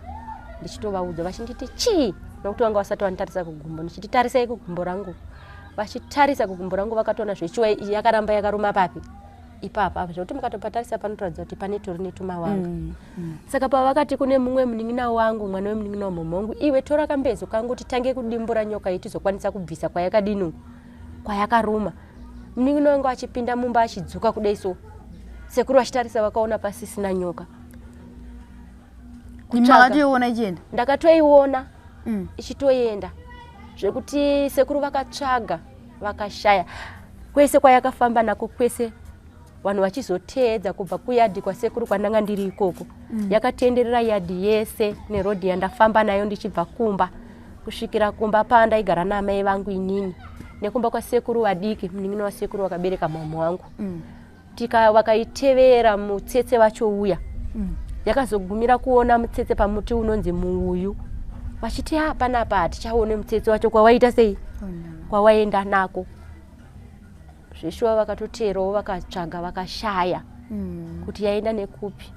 Ndichitovaudza, vachinditi, "Chii?" Nokuti vanga vasati vanditarisa kugumbo. Ndichiti, "Tarisai kugumbo rangu." Vachitarisa kugumbo rangu vakatoona zvechiwa, iyi yakaramba yakaruma papi? Ipapa apa zvekuti mukatopatarisa panotoratidza kuti pane tori netumawanga. Saka pavakati kune mumwe munin'ina wangu, mwana wemunin'ina wamhomho wangu, iwe tora kambezo kangu titange kudimbura nyoka iyi tizokwanisa kubvisa kwayakadini uku, kwayakaruma. Munin'ina wangu achipinda mumba achidzoka kudai so, sekuru vachitarisa vakaona pasisina nyoka. Makatoiona ichienda? Ndakatoiona ichitoenda, zvekuti sekuru vakatsvaga vakashaya kwese kwayakafamba nako kwese, vanhu vachizoteedza kubva kuyadhi kwasekuru kwandanga ndiri ikoko. Yakatenderera yadhi yese nerodhi yandafamba nayo ndichibva kumba kusvikira kumba pandaigara naamai vangu inini, nekumba kwasekuru vadiki, munin'ina wasekuru wakabereka mama wangu. Tika vakaitevera mutsetse wacho uya. Yakazogumira kuona mutsetse pamuti unonzi muuyu, vachiti ha, panapa hatichaone mutsetse wacho kwawaita sei, kwawaenda nako. Zveshuwa vakatoteerawo vakatsvaga vakashaya kuti yaenda nekupi.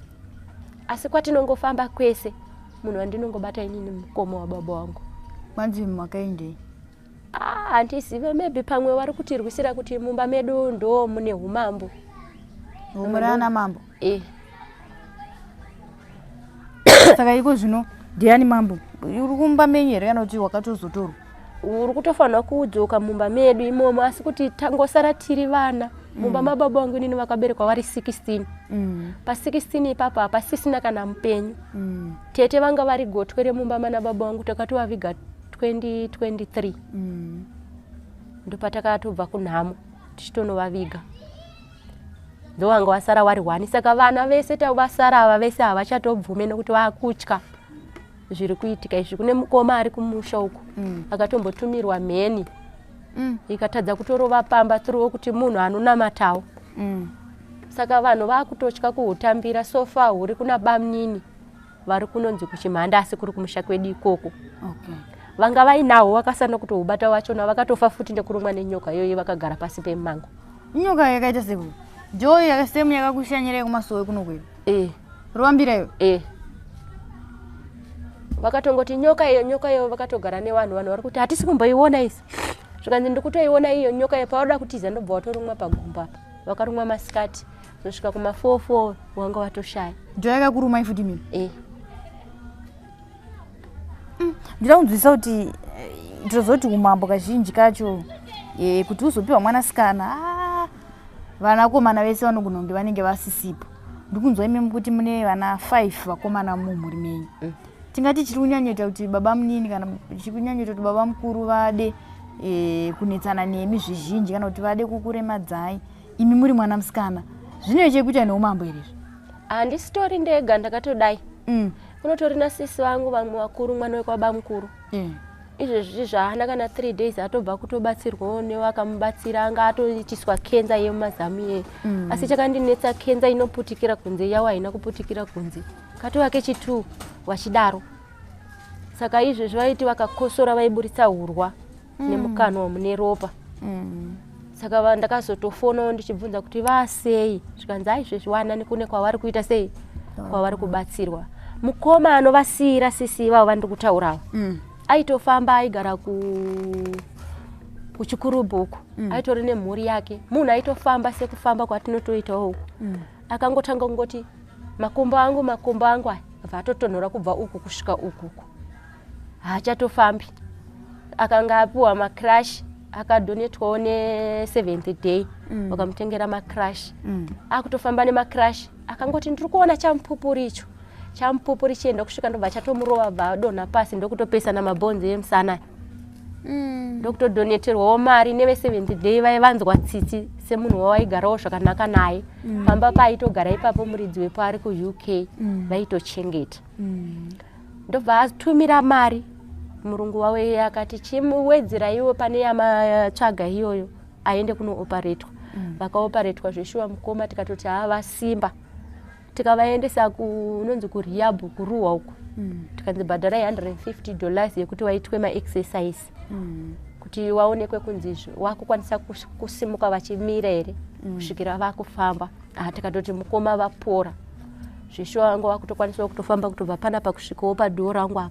Asi kwatinongofamba kwese, munhu wandinongobata inini mukoma wababa wangu. Kwanzi makaendei? Ah, handizive, maybe pamwe vari kutirwisira kuti mumba medu ndo mune umambo. Muri ana mambo? Eh. Saka iko zvino ndiani mambo? Uri kumba menyu here kana kuti wakatozotorwa? Uri kutofanira kudzoka mumba medu imomo, asi kuti tangosara tiri vana mumba mababa vangu inini vakaberekwa vari 16. Pa16 ipapo hapasisina kana mupenyu. Tete vanga vari gotwe remumba mana baba vangu, takatovaviga 2023. Ndopatakatobva kunhamo tichitonovaviga, ndovanga vasara vari one. Saka vana vese vasara ava vese havachatobvume nekuti vaakutya zviri kuitika izvi. Kune mukoma ari kumusha uku akatombotumirwa mheni ikatadza kutorova pamba through kuti munhu anonamatawo. Saka vanhu vaakutotya kuhutambira. So far huri kuna bamnini vari kunonzi kuchimhanda, asi kuri kumusha kwedu ikoko. Vanga vainahwo vakasana kutohubata wachona vakatofa futi nekurumwa nenyoka iyoyo vakagara pasi pemumango. Inyoka yakaita sekuru jo yakasemu yakakushanyirai kumasowe kuno kwedu? E. Rovambira iyo? E, vakatongoti nyoka iyo, nyoka iyo vakatogara nevanhu. Vanhu vari kuti hatisi kumboiona isi, zvikanzi ndikutoiona iyo nyoka iyo. Pavada kutiza ndobva watorumwa pagumba apa, vakarumwa masikati, zosvika kuma4 4 wanga watoshaya. Jo yakakurumai futi mimi? E. Ndinoda kunzwisisa kuti ndinozoti umambo kazhinji kacho kuti uzopiwa mwanasikana, vanakomana vese vanogona kunge vanenge vasisipo. Ndikunzwa imimi kuti mune vana 5 vakomana mumhuri menyu. Tingati chiri kunyanyoita kuti baba munini kana chiri kunyanyoita kuti baba mukuru vade kunetsana nemi zvizhinji kana kuti vade kukuremadzai imi muri mwana musikana, zvine chekuita neumambo here izvi? Handisitori ndega ndakatodai. Kunotori nasisi vangu vamwe vakuru, mwana wekwaba mukuru. Izvezvi zvaana kana 3 days atobva kutobatsirwawo nevakamubatsira, anga atoitiswa kenza yemumazamu iyeye. Asi chakandinetsa, kenza inoputikira kunze, yawo haina kuputikira kunze, katova kechi2 vachidaro. Saka izvezvi vaiti vakakosora vaiburitsa urwa nemukanwa mune ropa. Saka ndakazotofonawo ndichibvunza kuti vasei, zvikanzi aizvezvi wanani kune kwavari kuita sei, kwavari kubatsirwa. Mukoma anovasiyira sisi ivavo vandiri kutaurawo aitofamba, aigara kuchikurubhu uku. Aitori nemhuri yake, munhu aitofamba sekufamba kwatinotoitawo uku. Akangotanga kungoti makumbo angu, makumbo angu aya, abva atotonhora kubva uku kusvika ukuku, haachatofambi. Akanga apiwa macrutch, akadonetwawo neSeventh Day. Vakamutengera macrutch. Akutofamba nemacrutch. Akangoti ndiri kuona chamupupuri icho, chamupupuri chienda kusvika, ndobva chatomurova, bva adonha pasi, ndokutopesana mabhonzo emusana. Ndokutodoneterwawo mari neveSeventh Day vai vanzwa tsitsi semunhu wawaigarawo zvakanaka naye. Pamba paaitogara ipapo, muridzi wepo ari kuUK. Vaitochengeta. Ndobva atumira mari murungu wawe, akati chimuwedzeraiwo pane yamatsvaga iyoyo aende kunooparetwa. Vakaoparetwa zveshuwa mukoma, tikatoti haa, vasimba. Tikavaendesa kunonzi kurehab kuruwa uku. Tikanzi bhadharai $150 yekuti waitwe maexercise kuti waonekwe kunzi wakukwanisa kusimuka vachimira here kusvikira vakufamba. Ah, tikatoti mukoma vapora zveshuwa, vanga vakutokwanisawo kutofamba kutobva panapa kusvikawo padhoo rangu apa.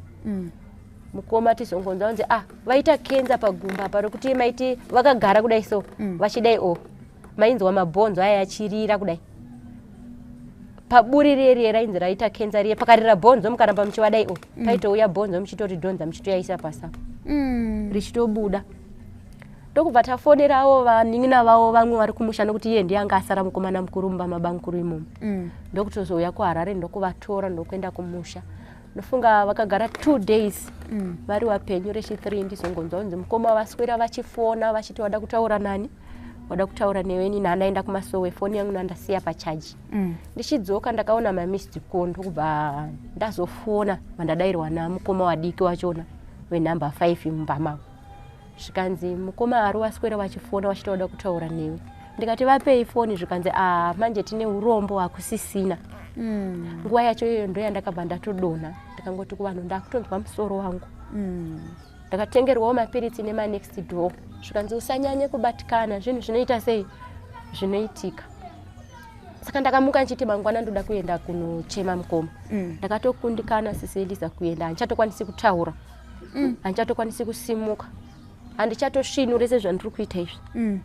Mukoma tizongonzwa kunzi ah, vaita kenza pagumba apa, rokuti maiti vakagara kudai so vachidai o. Mainzwa mabhonzo aya achirira kudai paburi riye rainzi raita kenza riye, pakarira bhonzo mukaramba muchivadai o paitouya bhonzo muchitoridhonza muchitoyaisa pasi apa richitobuda. Ndokubva tafonerawo vanin'ina vavo vamwe vari kumusha, nokuti iye ndiye anga asara mukomana mukuru mumba mabamukuru imomo. Ndokutozouya kuHarare, ndokuvatora, ndokuenda kumusha. Ndofunga vakagara 2 days vari vapenyu. Rechi3 ndizongonzwa kunzi mukoma vaswera vachifona vachiti vada kutaura nani, wada kutaura neweni. Nandaenda kumasowe, foni yangu nandasiya pachaji. Ndichidzoka ndakaona mamissed call, ndokubva ndazofona, vandadairwa namukoma wadiki wachona wenhamba 5 mumba mavo. Zvikanzi mukoma ari waswera vachifona vachiti vada kutaura newe. Ndikati vapei foni, zvikanzi a manje tine urombo, hakusisina. Nguva yacho iyoyo ndo yandakabva ndatodonha. Ndikangoti kuvanhu ndakutonzwa musoro wangu. Ndakatengerwawo mapiritsi nemanext door, zvikanzi usanyanye kubatikana, zvinhu zvinoita sei, zvinoitika. Saka ndakamuka ndichiti mangwana ndoda kuenda kunochema mukoma. Ndakatokundikana, sisi Eliza, kuenda. Handichatokwanisi kutaura, handichatokwanisi kusimuka, handichatosvinure sezvandiri kuita izvi.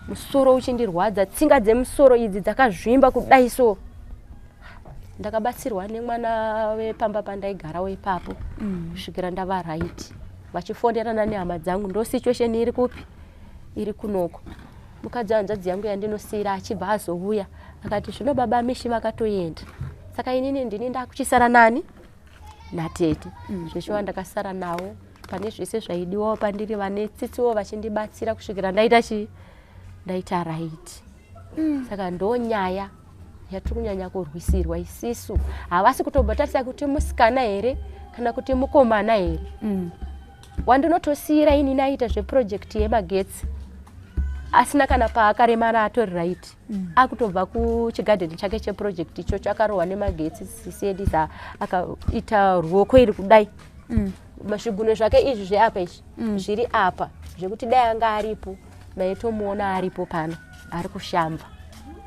Musoro uchindirwadza, tsinga dzemusoro idzi dzakazvimba kudai. So ndakabatsirwa nemwana wepamba pandaigarawo ipapo kusvikira ndava right, vachifonerana nehama dzangu. Ndo situation iri kupi, iri kunoko. Mukadzi hanzvadzi yangu yandinosiyira achibva azouya akati zvino baba Mishi vakatoenda, saka inini ndini ndakuchisara nani, natete. Zveshuwa ndakasara navo pane zvese zvaidiwawo pandiri, vane tsitsiwo vachindibatsira kusvikira ndaita chii, ndaita right. Saka ndo nyaya yatiri kunyanya kurwisirwa isisu. Havasi kutombotarisa kuti musikana here kana kuti mukomana here. Wandinotosiyira inini aita zveproject yemagetsi, asina kana paakaremara, atori right. Akutobva kuchigadheni chake cheproject ichocho, akarohwa nemagetsi, sisiedisa, akaita ruoko iri kudai. Zvigunwe zvake izvi zveapa izvi zviri apa, zvekuti dai anga aripo maitomuona aripo pano ari kushamba.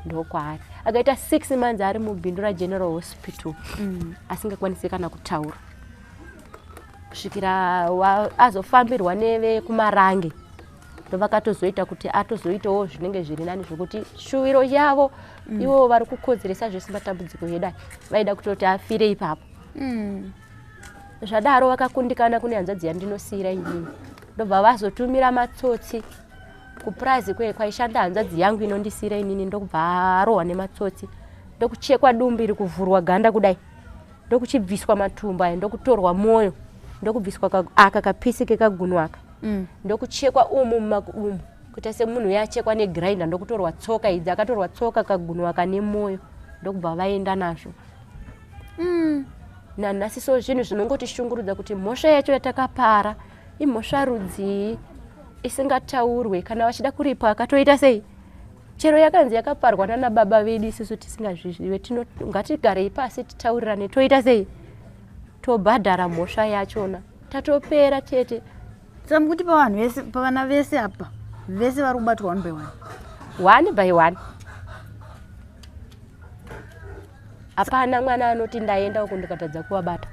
Ndokwaari akaita 6 months ari muBindura General Hospital, asingakwanisi kana kutaura, kusvikira azofambirwa nevekuMarange. Ndovakatozoita kuti atozoitawo zvinenge zviri nani, zvokuti shuviro yavo ivo vari kukodzeresa zvese matambudziko edu aya, vaida kutoti afire ipapo. Zvadaro vakakundikana kune hanzvadzi yandinosiyira inini, ndobva vazotumira matsotsi kupurazi kwaishanda hanzvadzi yangu inondisiyira inini, ndokubva arohwa nematsotsi, ndokuchekwa dumbu iri, kuvhurwa ganda kudai, ndokuchibviswa matumbu aya, ndokutorwa mwoyo, ndokubviswa aka kapisi kekagunwa aka, ndokuchekwa umu umu kuita semunhu yachekwa negrinder, ndokutorwa tsoka idzi, akatorwa tsoka, kagunwa kane mwoyo, ndokubva vaenda nazvo. Nanhasi so zvinhu zvinongotishungurudza kuti mhosva yacho yatakapara imhosva rudzii isingataurwe. Kana vachida kuripa akatoita sei, chero yakanzi yakaparwa nana baba vedu isusu tisingazvizive, ngatigarei pasi titaurirane, toita sei, tobhadhara mhosva yachona, tatopera tete. Saka mukuti pavanhu vese, pavana vese apa, vese vari kubatwa one by one? One by one. Hapana mwana anoti ndaenda uku ndikatadza kuvabata.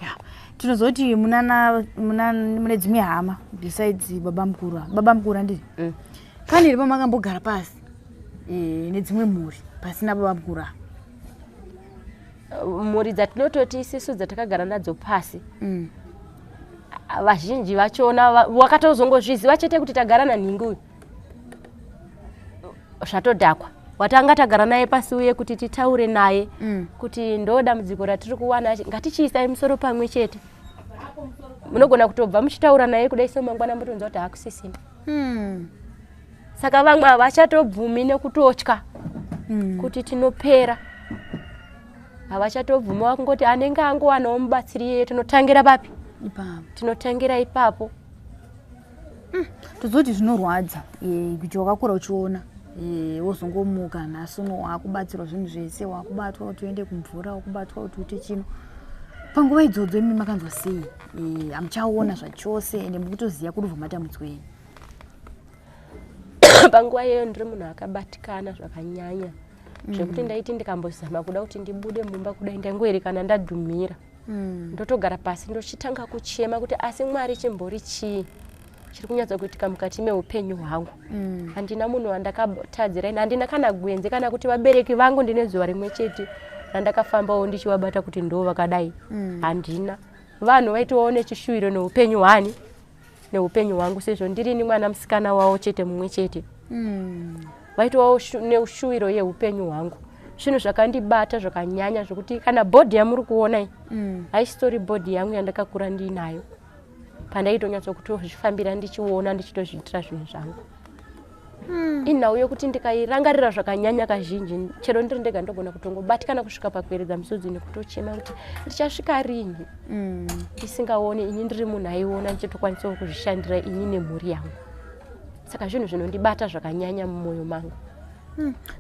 Ya, tinozoti munana mune dzimwe hama besides baba mukuru ava? Baba mukuru handiti? Pane here pamakambogara pasi nedzimwe mhuri pasina baba mukuru ava? Mhuri dzatinototi isisu dzatakagara nadzo pasi, vazhinji vachona wakatozongozviziva chete kuti tagara nanhingi uyu, zvatodhakwa. Watanga tagara naye pasi uye kuti titaure naye kuti ndo dambudziko ratiri kuwana, ngatichiisai musoro pamwe chete. Munogona kutobva muchitaura naye kudai so, mangwana mutonzwa kuti hakusisina. Saka vamwe havachatobvumi nekutotya kuti tinopera, havachatobvumi, vakungoti anenge angowanawo mubatsiri iyeye, tinotangira papi? Ipapo. Tinotangira ipapo. Tozoti zvinorwadza kuti wakakura uchiona, wozongomuka nhasi uno waakubatsirwa zvinhu zvese, waakubatwa kuti uende kumvura, wakubatwa kuti uite chino. Panguva idzodzo imi makanzwa sei? Hamuchaona zvachose, ende mukutoziva kuri kubva matambudziko enyu. Panguva iyoyo ndiri munhu akabatikana zvakanyanya, zvekuti ndaiti ndikambozama kuda kuti ndibude mumba kudai, ndangoerekana ndadhumira, ndotogara pasi, ndochitanga kuchema kuti asi Mwari chimbori chii? Chiri kunyatsa kuitika mukati meupenyu hwangu. Handina munhu wandakatadzira ini, handina kana gwenzi kana kuti vabereki vangu. Ndine zuva rimwe chete randakafambawo ndichivabata kuti ndo vakadai. Handina. Vanhu vaitovawo nechishuwiro neupenyu hwani, neupenyu hwangu, sezvo ndirini mwana musikana wavo chete mumwe chete. Vaitovawo neushuwiro yeupenyu hwangu. Zvinhu zvakandibata zvakanyanya zvokuti kana body yamuri kuona iyi haisitori body yangu yandakakura ndiinayo, pandaitonyatsa kutozvifambira ndichiona, ndichitozviitira zvinhu zvangu. Inhau yokuti ndikairangarira zvakanyanya kazhinji, chero ndiri ndega, ndogona kutongobatikana kusvika pakueredza misodzi nekutochema kuti ndichasvika rini ndisingaoni, ini ndiri munhu aiona, ndichitokwanisawo kuzvishandira ini nemhuri yangu. Saka zvinhu zvinondibata zvakanyanya mumwoyo mangu.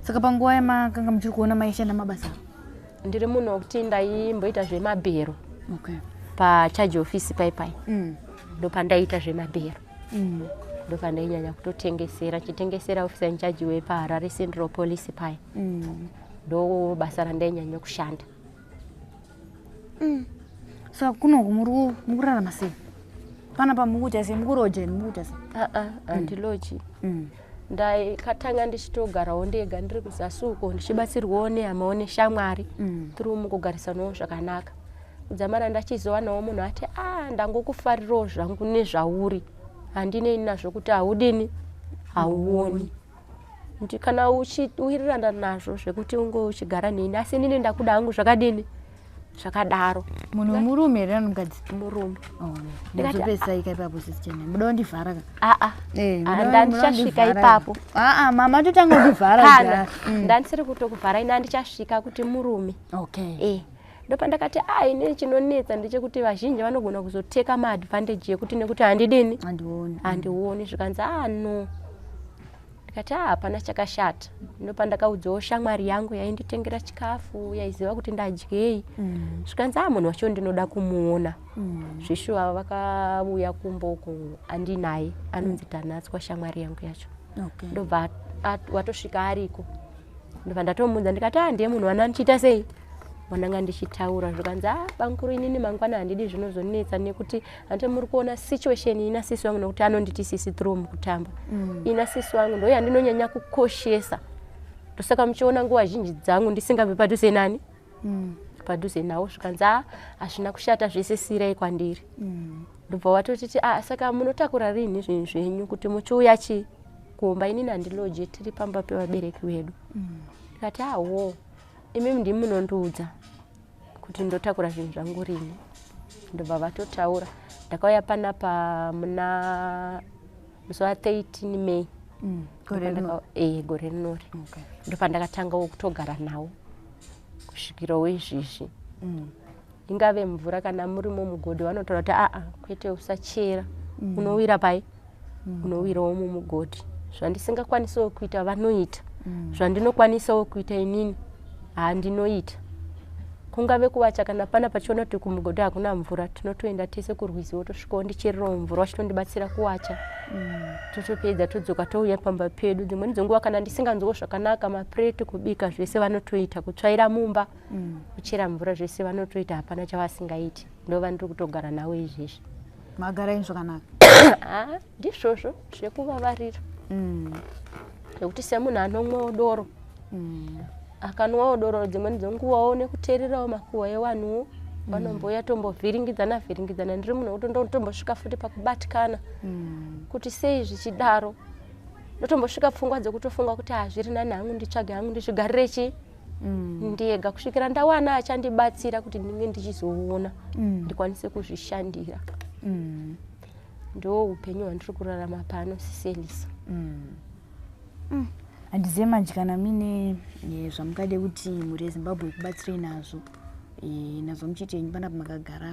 Saka panguva yamakanga muchiri kuona maishanda mabasa? Ndiri munhu wekuti ndaimboita zvemabhero. Pacharge office paipai ndopandaiita zvemabhero. Ndopandainyanya kutotengesera, chitengesera officer in charge wepaHarare Central Police paya. Ndo basa randainyanya kushanda. Saka kunoku muri mukurarama sei panapa? Mukuita sei? Mukuroja here? Mukuita sei? Aa, handiloji. Ndakatanga ndichitogarawo ndega ndiri kuzasi uko, ndichibatsirwawo nehamawo neshamwari through mukugarisanawo zvakanaka. Kudzamara ndachizowanawo munhu ati, "A, ndangokufarirawo zvangu nezvauri, handinei nazvo kuti haudini, hauoni. Kana uchiwirirana nazvo zvekuti unge uchigara neni, asi inini ndakuda hangu zvakadini, zvakadaro." Munhu wemurume here anomukadzi? Murume. Ndazopesai ipapo, sisichena, muda kundivhara ka? Aa. Eh, Ndandichasvika ipapo. Aa, mama, totanga kundivhara. Kana ndandisiri kutokuvhara ini, handichasvika kuti murume. Okay. E, ndopandakati, a, inini chinonetsa ndechekuti vazhinji vanogona kuzoteka maadvantage yekuti nekuti handidini, handioni, handioni. Zvikanzi, "A, no." Ndikati, "A, hapana chakashata." Ndopandakaudzawo shamwari yangu yainditengera chikafu, yaiziva kuti ndadyei. Zvikanzi, "A, munhu wacho ndinoda kumuona." Zvishuwa vakauya kumba uko andinaye, anonzi Tanatswa, shamwari yangu yacho. Ndobva watosvika ariko, ndobva ndatomuudza ndikati, "A, ndiye munhu wana ndichiita sei, wananga ndichitaura." Zvikanzi, "A, bamukuru, inini mangwana handidi zvinozonetsa, nekuti handi muri kuona situation ina sisi wangu," nokuti anonditi sisi through mukutamba. "Ina sisi wangu ndo yandinonyanya kukoshesa, ndosaka muchiona nguva zhinji dzangu ndisingabvi padhuze nani, padhuze nawo." Zvikanzi, "A, hazvina kushata zvese, sirai kwandiri." Ndobva watotiti, "A, saka munotakura rini zvinhu zvenyu kuti muchiuya chi kumba? Inini handiloje, tiri pamba pevabereki vedu." Ndikati, "Awo, imimi ndimi munondiudza kuti ndotakura zvinhu zvangu rini." Ndobva vatotaura. Ndakauya panapa muna musi wa13 May. Gore rino? Gore rinori. Ndopandakatangawo kutogara nawo kusvikirawo izvizvi. Ingave mvura, kana murimo mugodhi, vanotaura kuti, "Aa, kwete, usachera, unowira pai, unowirawo mumugodhi." Zvandisingakwanisawo kuita vanoita, zvandinokwanisawo kuita inini handinoita. Kungave kuwacha, kana pana pachiona kuti kumugodhi hakuna mvura, tinotoenda tese kurwizi, wotosvikawo ndichererawo mvura, wachitondibatsira kuwacha. Totopedza, todzoka, touya pamba pedu. Dzimweni dzenguva kana ndisinganzwawo zvakanaka, mapureti, kubika, zvese vanotoita, kutsvaira mumba, kuchera mvura, zvese vanotoita, hapana chavasingaiti. Ndova ndiri kutogara navo izvezvi. Magara ini zvakanaka? Ah, ndizvozvo zvekuvavarira nekuti semunhu anomwawo doro, akanwawo doro dzimweni dzenguvawo, nekuteererawo makuhwa evanhuwo, vanombouya tombovhiringidzana vhiringidzana. Ndiri munhu wekuti ndotombosvika futi pakubatikana kuti sei zvichidaro. Ndotombosvika pfungwa dzekutofunga kuti hazviri nani hangu nditsvage hangu ndizvigarire chi ndega, kusvikira ndawana achandibatsira kuti ndinge ndichizoona, ndikwanise kuzvishandira. Ndo upenyu hwandiri kurarama pano, Siselisa. Handizive manje kana mine zvamungade kuti mhuri yeZimbabwe ikubatsirei nazvo, nazvo muchiti henyu panapa makagara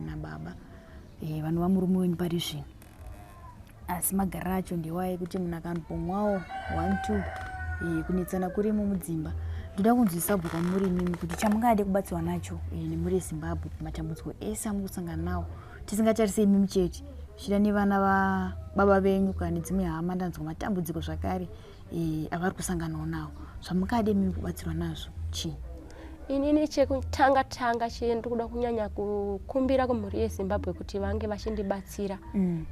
nababa vanova murume wenyu pari zvino, asi magariro acho ndewaya ekuti munhu akambomwawo one two, kunetsana kurimo mudzimba. Ndoda kunzwisisa kubva kwamuri imimi kuti chamungade kubatsirwa nacho nemhuri yeZimbabwe pamatambudziko ese amuri kusangana nawo, tisingatarise imimi chete, zvichida nevana vababa venyu kana nedzimwe hama. Ndanzwa matambudziko zvakare avari kusanganawo nawo. Zvamungade imimi kubatsirwa nazvo chii? Inini chekutanga tanga chendiri kuda kunyanya kukumbira kumhuri yeZimbabwe kuti vange vachindibatsira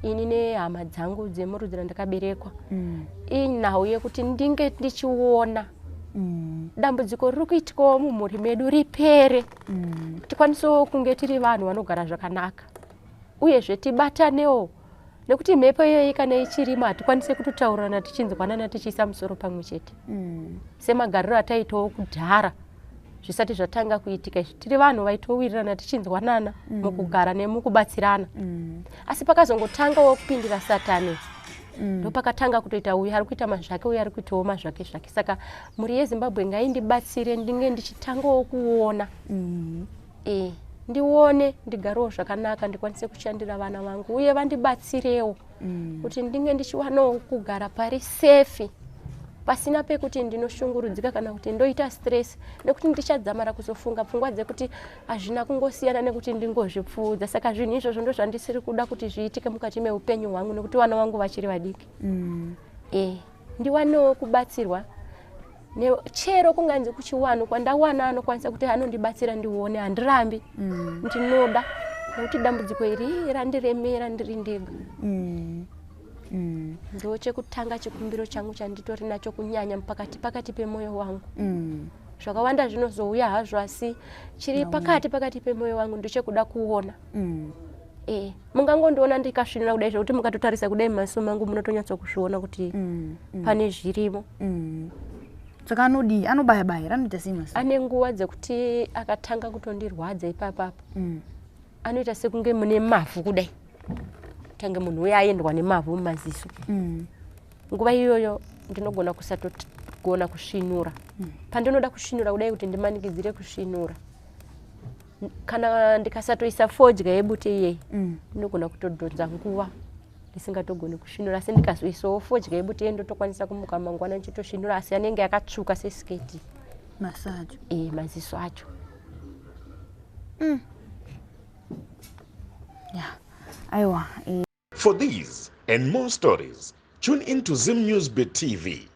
ini nehama dzangu dzemurudzi randakaberekwa inhau yekuti ndinge ndichiona dambudziko riri kuitikawo mumhuri medu ripere, tikwanisewo kunge tiri vanhu vanogara zvakanaka, uyezve tibatanewo, nekuti mhepo iyoyi kana ichirimo hatikwanise kutotaurirana tichinzwanana, tichiisa musoro pamwe chete semagariro ataitawo kudhara zvisati zvatanga kuitika izvi. Tiri vanhu vaitowirirana tichinzwanana mukugara nemukubatsirana, asi pakazongotangawo kupindira Satani, ndopakatanga kutoita uyu ari kuita mazvake, uyu ari kuitawo mazvake zvake. Saka mhuri yeZimbabwe ngaindibatsire ndinge ndichitangawo kuona, ndione, ndigarewo zvakanaka, ndikwanise kushandira vana vangu, uye vandibatsirewo kuti ndinge ndichiwanawo kugara pari safe, pasina pekuti ndinoshungurudzika kana kuti ndoita stress, nekuti ndichadzamara kuzofunga pfungwa dzekuti hazvina kungosiyana nekuti ndingozvipfuudza. Saka zvinhu izvozvo ndo zvandisiri kuda kuti zviitike mukati meupenyu hwangu, nekuti vana vangu vachiri vadiki. Ndiwanewo kubatsirwa chero kunganzi kuchiwano kwandawana anokwanisa kuti anondibatsira ndione, handirambi. Ndinoda, nekuti dambudziko iri randiremera ndiri ndega. Ndo chekutanga chikumbiro changu chanditori nacho kunyanya pakati pakati pemwoyo wangu. Zvakawanda zvinozouya hazvo, asi chiri pakati pakati pemwoyo wangu ndechekuda kuona. Mungangondiona ndikasvinura kudai, zvekuti mukatotarisa kudai mumaziso mangu munotonyatsokusviona kuti pane zvirimo. Saka anodii? Anobaya baya? Anoita sei maziso? Ane nguva dzekuti akatanga kutondirwadza ipapapo, anoita sekunge mune mavhu kudai, tange munhu uye aendwa nemavhu mumaziso. Nguva iyoyo ndinogona kusatogona kusvinura. Pandinoda kusvinura kudai, kuti ndimanikidzire kusvinura, kana ndikasatoisa fodya yebute iyeyi, ndinogona kutodhonza nguva ndisingatogoni kusvinura. Asi ndikazoisawo fodya yebute iye, ndotokwanisa kumuka mangwana ndichitosvinura, asi anenge akatsvuka sesiketi. Maziso acho? E, maziso acho. Ya, aiwa. For these and more stories, tune in to Zim News Bit TV.